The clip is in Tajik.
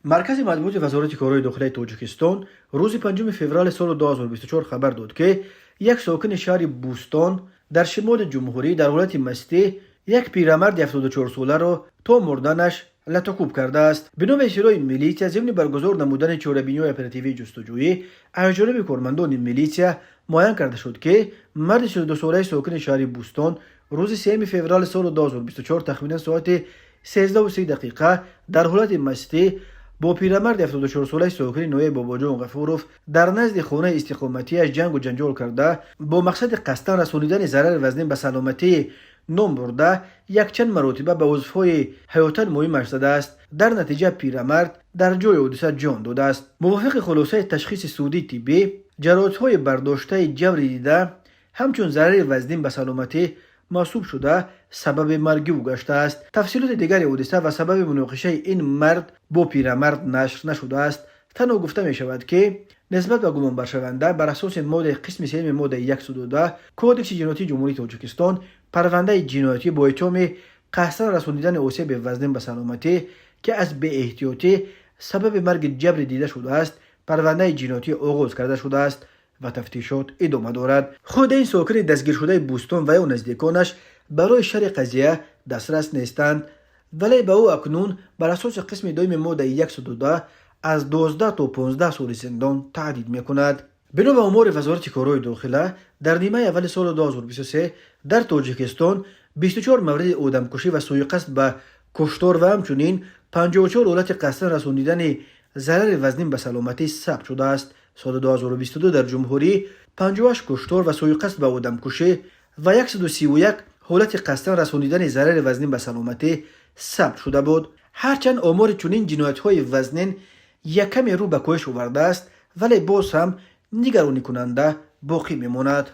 Маркази матбуоти Вазорати корҳои дохилаи Тоҷикистон рӯзи 5 феврали соли 2024 хабар дод, ки як сокини шаҳри Бӯстон дар шимоли ҷумҳурӣ дар ҳолати мастӣ як пирамарди 74-соларо то мурданаш латукӯб кардааст. Бино ба иттилои милитсия, зимни баргузор намудани чорабиниҳои оперативии ҷустуҷӯӣ аз ҷониби кормандони милитсия муайян карда шуд, ки марди 42-солаи сокини шаҳри Бӯстон рӯзи 3 феврали соли 2024 тахминан соати 13:30 дар ҳолати мастӣ бо пирамарди 74-солаи сокини ноҳияи Бобоҷон Ғафуров дар назди хонаи истиқоматиаш ҷангу ҷанҷол карда, бо мақсади қасдан расонидани зарари вазнин ба саломатӣ ном бурда, якчанд маротиба ба узвҳои ҳаётан муҳимаш задааст. Дар натиҷа пирамард дар ҷои ҳодиса ҷон додааст. Мувофиқи хулосаи ташхиси судии тиббӣ, ҷароҳатҳои бардоштаи ҷабри дида ҳамчун зарари вазнин ба саломатӣ маҳсуб шуда, сабаби марги ӯ гаштааст. Тафсилоти дигари ҳодиса ва сабаби муноқишаи ин мард бо пирамард нашр нашудааст. Танҳо гуфта мешавад, ки нисбат ба гумонбаршаванда бар асоси моддаи қисми сеюми моддаи 110 Кодекси ҷиноятии Ҷумҳурии Тоҷикистон парвандаи ҷиноятӣ бо иттиҳоми қасдан расонидани осеби вазнин ба саломатӣ, ки аз беэҳтиётӣ сабаби марги ҷабри дида шудааст, парвандаи ҷиноятӣ оғоз карда шудааст ва тафтишот идома дорад. Худи ин сокини дастгиршудаи Бӯстон ва ё наздиконаш барои шарҳи қазия дастрас нестанд, вале ба ӯ акнун бар асоси қисми дуюми моддаи 110 аз 12 то 15 соли зиндон таҳдид мекунад. Бино ба омори Вазорати корҳои дохила, дар нимаи аввали соли 2023 дар Тоҷикистон 24 мавриди одамкушӣ ва сӯиқасд ба куштор ва ҳамчунин 54 ҳолати қасдан расонидани зарари вазнин ба саломатӣ сабт шудааст. Соли 2022 дар ҷумҳурӣ 58 куштор ва сӯиқасд ба одамкушӣ ва 131 ҳолати қасдан расонидани зарари вазнин ба саломатӣ сабт шуда буд. Ҳарчанд омори чунин ҷиноятҳои вазнин яккаме рӯ ба коҳиш овардааст, вале боз ҳам нигаронӣкунанда боқӣ мемонад.